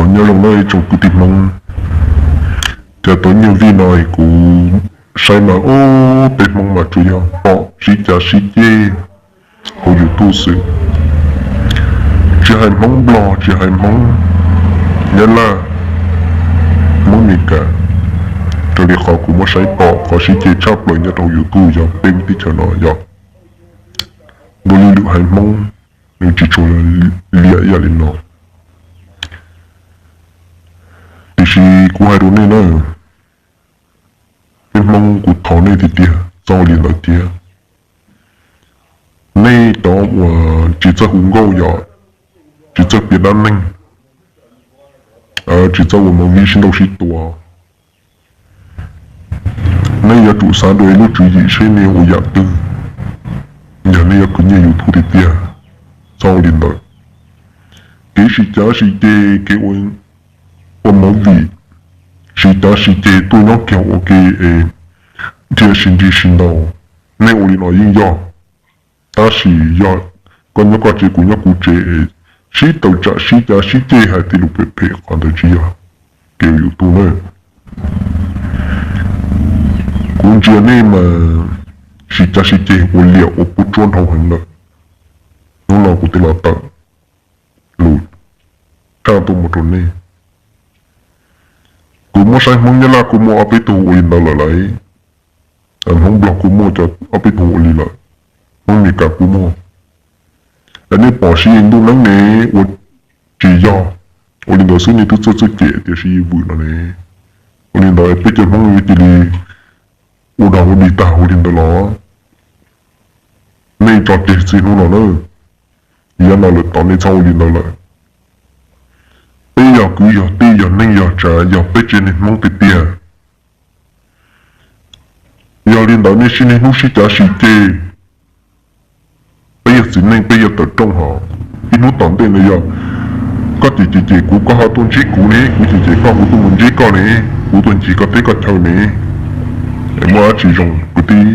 Nyob zoo nawb tsoom kwv tij Hmoob, cas tau nyiaj vij no kuv saib mas ob peb Hmoob mas tsuas yog pom sib cav sib ceg hauv YouTube xwb. Tsis hais Hmoob Nplog, tsis hais Hmoob Nyab Laj, Hmoob Mes Kas, raws li qhov kuv muab saib pom qhov sib ceg tshaj plaws nyob rau YouTube yog peb lub teb chaws no yog nkaus li lwm haiv Hmoob nws tsis tshua liam ib yam li no. Tiam sis kuv hais rau nej na, peb Hmoob kuv thov nej tiag tiag txhob ua li ntawd thiab. Nej cov uas tsis txawj hu nkauj yom, tsis txawj piav dab neeg, tsis txawj ua movie sib ntaus sib tua, nej yuav tsum xav dua ib lub tswv yim seb nej ua yam twg. Yog nej yuav khwv nyiaj YouTube tiag tiag, txhob ua li ntawd. Kev sib cav sib ceg, kev ua movie sib cav sib ceg tuaj nyob kiag ua ke es thiaj sib ntsib sib ntaus. Nej ua li no yeej yog, tab sis yog koj nyob koj tsev kuv nyob kuv tsev es sib tawm tsam sib cav sib ceg hais tej lus phem phem, qhov ntawd tsis yog kev ua YouTube na. Kuv ntsia nej mas sib cav sib ceg ua liam ua puab tsuab dhau heev lawm. Hnub no kuv thiaj los tawm lus tshaj tuaj mus rau nej. Kuv muab saib Hmoob Nyab Laj kuj muaj ob peb tug ua li ntawd lawm lauj. Hmoob Nplog kuj muaj cov ob peb tug ua li lawm. Hmoob Mes Kas kuj muaj. Es nej pom Siv Yis ntuj neeb ne ua tsis yog, ua li ntawd xwb nej twb txawj txawj cem tias Siv Yis vwm no ne. Ua li ntawd peb cov Hmoob yuav cia li ua dog ua dig tag ua li ntawd los? Nej tso tseg txij hnub no na. Yav no lawm tod nej txhob ua li ntawd lawm. Peb yog kwv yog tij yog neej yog tsav yog peb tsev neeg Hmoob tiag tiag. Yog li ntawd nej sib niaj hnub sib cav sib ceg. Peb yog txiv neej peb yuav tawm rooj hos. Ib hnub tom ntej no yog koj cem cem cem kuv, koj ho tuaj ntsib kuv ne, kuv cem cem koj kuv tuaj mus ntsib koj ne, kuv tuaj ncig koj teb koj chaw ne. Es muaj dab tsi zoo kwv tij?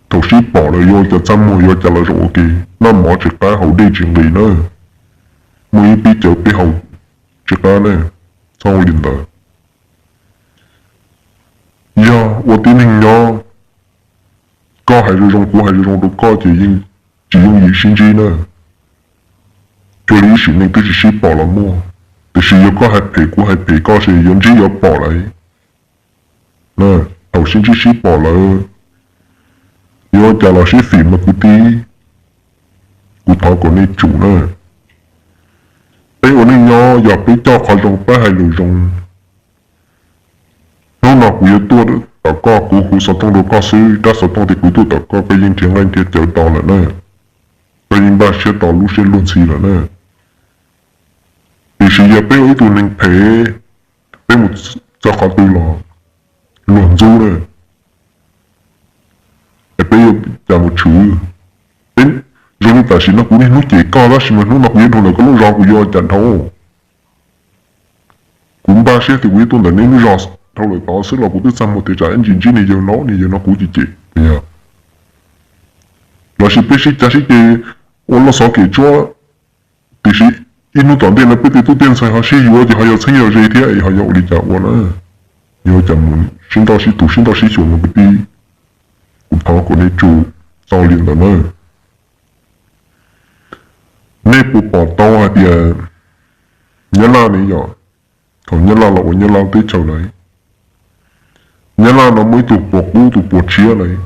Thaum sib pom lawm yuav ua cas txaj muag, yuav ua cas los zoo ua ke. Noj mov tsis qab haus dej tsis nqis na. Muaj ib peb cawv peb haus tsis qab na. Txhob ua li ntawd. Yog ua tib neeg nyob, koj hais zoo zoo kuv hais zoo zoo rau koj ces yeej tsis yooj yim sib ntsib na. Cuag li ib sim neej twb tsis sib pom los muaj, tiam sis yog koj hais phem kuv hais phem koj ces yuav ntsib yuav pom lawm. Thaum sib ntsib sib pom lawm, yuav ua cas los sib fim mas kwv tij. Kuv thov kom nej tsum na. Peb ua neej nyob yog peb coj qhov zoo peb hais lus zoo. Hnub no kuv yuav tuaj tom koj, kuv hu xov tooj rau koj xwb, rab xov tooj tias kuv tuaj tom koj, koj yeej nrhiav nqaij nrhiav cawv tau lawm na. Koj yeej npaj siab tau lub siab luag ntxhi lawm na. Tiam sis yog peb ua ib tug neeg phem, peb mus txog qhov twg los luag ntxub na. Es peb yuav cas mus tshwv? Peb, zoo li tam sim no kuv niaj hnub cem koj, tab sis mas hnub no kuv yuav dhau ntawm koj lub zos kuv yuav cas dhau? Kuv npaj siab tias kuv yuav tuaj ntawm nej lub zos dhau lawm tod xwb los kuv twb txaj muag tias tsam ib ntsis ntsib niag yawg no, niag yawg no kuv cem cem, yog lossis peb sib cav sib ceg ua loj xov kem tsuab, tiam sis ib hnub tom ntej no peb tej tub tej ntxhais ho sib yuav ces ho yog txheeb yog ze thiab es ho yog ua li cas ua na? Yog cas mus sib nrauj sib tus sib nrauj sib xyuas mas kwv tij, kuv thov kom nej tsum txoj li ntawd na. Nej puas pom tau hais tias Nyab Laj ne yom, thaum Nyab Laj los ua Nyab Laj teb chaws lawm, Nyab Laj no muaj ib tug puas qub tus puas tshiab lawm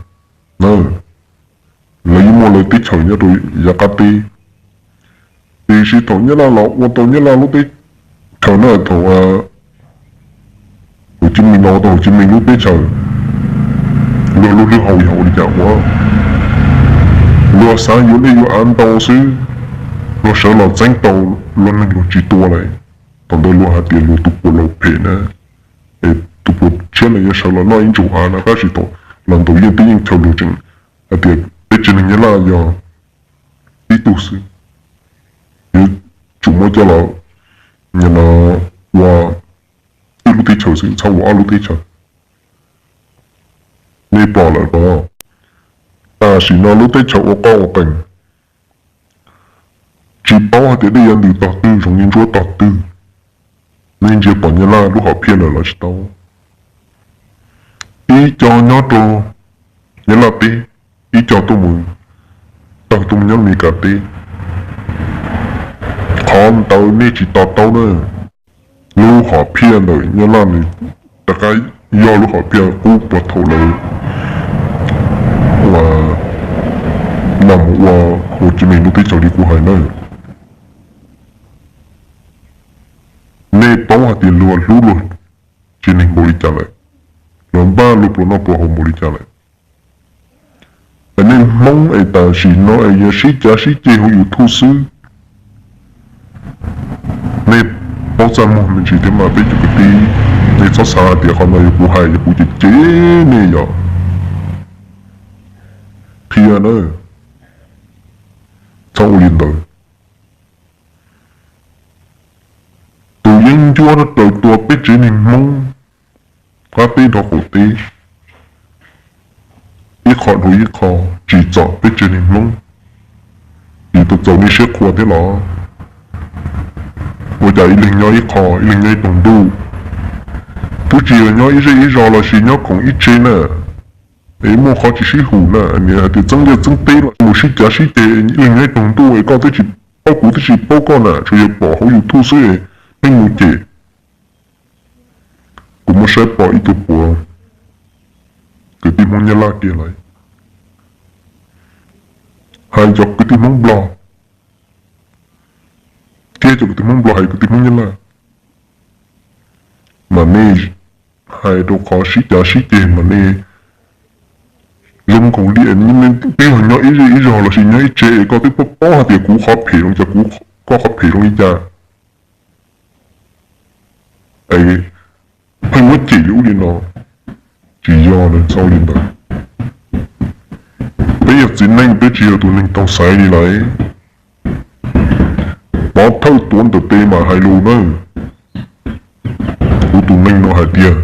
na, lawv yeej muaj lawv teb chaws nyob rau yav qab teb. Tiam sis thaum Nyab Laj los ua tau Nyab Laj lub teb chaws na, thaum Hồ Chí Minh los ua tau Hồ Chí Minh lub teb chaws, luag lub hlwb hau yog ua li cas ua? Luag xav yuav dej yuav av ntau xwb, luag sawv los txeeb tau luag neeg luag tsis tua lawm. Thaum ntawd luag hais tias luag tus puas laus phem na, es tus puas tshiab no yuav sawv los noj ib ntsug av na, tab sis thaum los ntaus yeej teb yeej chaw luag tseem hais tias peb tsev neeg Nyab Laj yog ib tug xwb, yuav tsum muab coj los ua ib lub teb chaws xwb, txhob ua ob lub teb chaws. Nej pom lawm os, tam sim no lub teb chaws ua qoj ua qees, tsis paub hais tias dej yuav ntws tog twg, zoov yuav ntsuab tog twg. Nej ntsia pom Nyab Laj lub hom phiaj ntawm los tsis tau. Ib co nyob rau Nyab Laj teb, ib co tuaj mus, tawg tuaj mus nyob Meskas teb. Qhov ntawd nej tsis to taub na. Lub hom phiaj ntawm Nyab Laj nws rov qab yog lub hom phiaj qub puag thaum lawv uas los mus ua Hauv Tsiv Mees lub teb chaws li kuv hais na. Nej paub hais tias luag hlub luag tsev neeg npaum li cas lawm, luag npaj luag pluas noj pluas haus npaum li cas lawm. Es nej Hmoob es tam sim no es yog sib cav sib ceg hauv YouTube xwb, nej paub txaj muag me ntsis thiab mas peb cov kwv tij, nej txhob xav hais tias qhov no yog kuv hais yog kuv cem cem nej yom. Qhia na, txhob ua li ntawd. Tus yeeb ncuab raws tua peb tsev neeg Hmoob qab teb dhau qaum teb, ib qho dhau ib qho, tsim txom peb tsev neeg Hmoob, yus tau txaus nej siab qhua thiab los? Ua cas ib leeg nyob ib qho, ib leeg nyob ib tug ntuj? Twb tsis yog nyob ib zej ib zos los sis nyob khoom ib tsev na, es muaj qhov tsis sib haum na, niam hais tias txeeb liaj txeeb teb los mus sib cav sib ceg, ib leeg nyob ib tug ntuj es koj twb tsis paub kuv twb tsis paub koj na, tsuas yog pom hauv YouTube xwb, pheej mus cem. Kuv muab saib pom ib tug puav kwv tij Hmoob Nyab Laj kiag lawm, hais cov kwv tij Hmoob Nplog thiab cov kwv tij Hmoob Nplog hais kwv tij Hmoob Nyab Laj, mas nej hais rau qhov sib cav sib ceg mas nej zoo nkaus li twb yog nyob ib zej ib zos los sis nyob ib tsev es koj twb paub paub hais tias kuv qhov phem zoo li cas, kuv, koj qhov phem zoo li cas, es pheej muab cem li ub li no. Tsis yog, txhob li ntawd. Peb yog txiv neej, peb tsis yog tus neeg tau xaiv li lawm. Pov thawj tuav ntawm tes mam hais lus na. Kuv tus neeg no hais tiag,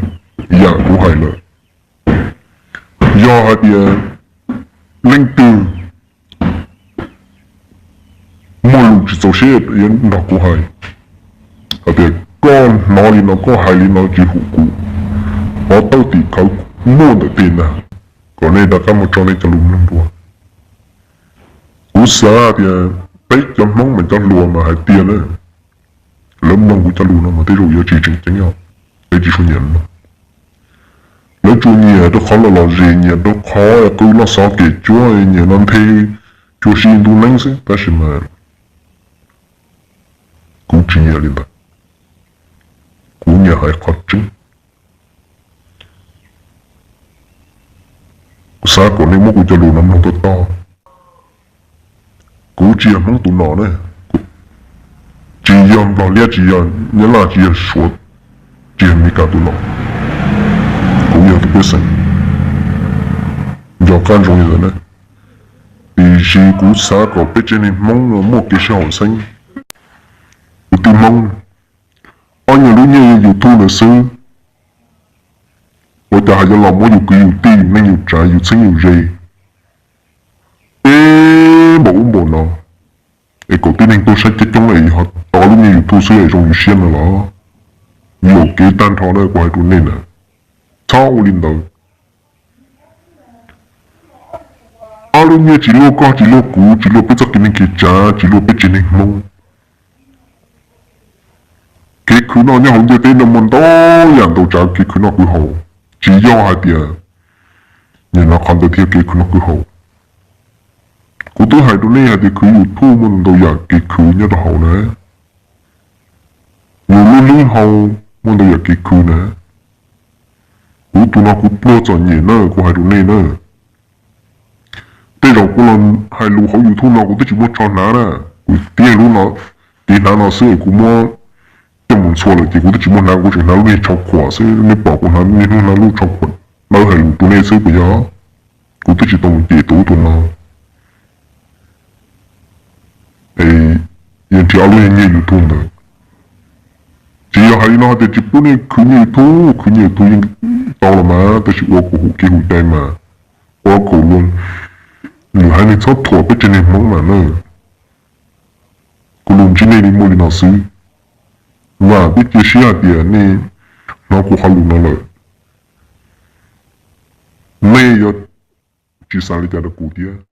yam kuv hais lawm. Yog hais tias leej twg muaj lus tsis txaus siab yuav nrog kuv hais, hais tias koj hnov li no, koj hais li no tsis haum kuv, pov thawj tim khawv muaj ntawm tes ntag, kom nej rov qab mus tso nej cov lus mloog dua. Kuv xav tias peb cov Hmoob mas cov hluas mas hais tiag na, lawv mloog kuv cov lus no mas tej zaum yuav tsis tseem ceeb os, lawv tsis tshua nyiam mloog. Lawv tsuas nyiam rau qhov lom lom zem, nyiam rau qhov qw loj xov kev cuab, nyiam no nthe cuag si ntuj neeb xwb, tab sis mas kuv tsis nyiam li ntawd. Kuv nyiam hais qhov tseeb. Kuv xav kom nej muab kuv cov lus no mloog tau tog. Kuv tsis yog Hmoob tus nom na, tsis yog Nplog liab, tsis yog Nyab Laj, tsis yog Suav, tsis yog Meskas tus nom. Kuv yog tus pej xeem nco qab ntsoov li ntawd na. Tiam sis kuv xav kom peb tsev neeg Hmoob no muaj kev sib haum xeeb. Kwv tij Hmoob, ob nyuag lub nyiaj YouTube ntawd xwb, ua cas ho yuav los muab yus kwv yus tij, yus neej yus tsav, yus txheeb yus ze, ib npaum ub npaum no, es kom tib neeg tuaj saib coob coob es yus ho tos lub nyiaj YouTube xwb es zoo yus siab no los? Yuam kev tag nrho na, kuv hais rau nej na, txhob ua li ntawd. Ob lub nyiaj tsis luaj koj, tsis luaj kuv, tsis luaj peb txoj kev neej kev tsav, tsis luaj peb tsev neeg Hmoob. Kev khwv noj nyob hauv ntiaj teb no muaj ntau yam ntau tsav kev khwv noj khwv haus, tsis yog hais tias nim no qhov ntawd thiaj kev khwv noj khwv haus. Kuv twb hais rau nej hais tias khwv YouTube muaj ntau yam kev khwv nyob rau hauv na. Yus lub hlwb hau muaj ntau yam kev khwv na. Kuv tus no kuv pluag txom nyem na, kuv hais rau nej na. Tej zaum kuv los hais lus hauv YouTube no kuv twb tsis muaj tsho hnav na. Kuv tiag lub no, tiv hnav no xwb kuv muab coj mus ntxhua lawm ces kuv twb tsis muaj hnav, kuv tseem hnav lub niag tsho khuam xwb. Nej pom kuv hnav niaj hnub hnav lub tsho khuam dawb hais lus rau nej xwb puas yog? Kuv twb tsis tau mus cem tus ub tus no. Es yog nrhiav ob lub nyiaj YouTube ntawd, tsis yog hais li no hais tias tsis pub nej khwv nyiaj YouTube, khwv nyiaj YouTube yeej tau los mas, tab sis ua kom hum kev hum cai mas, ua kom luag, lwm haiv neeg txhob thuam peb tsev neeg Hmoob mas na. Kuv lus ntsib nej li muaj li no xwb. Vam thiab cia siab hais tias nej hnov kuv qhov lus no lawm, nej yuav tsis xav li cas rau kuv thiab.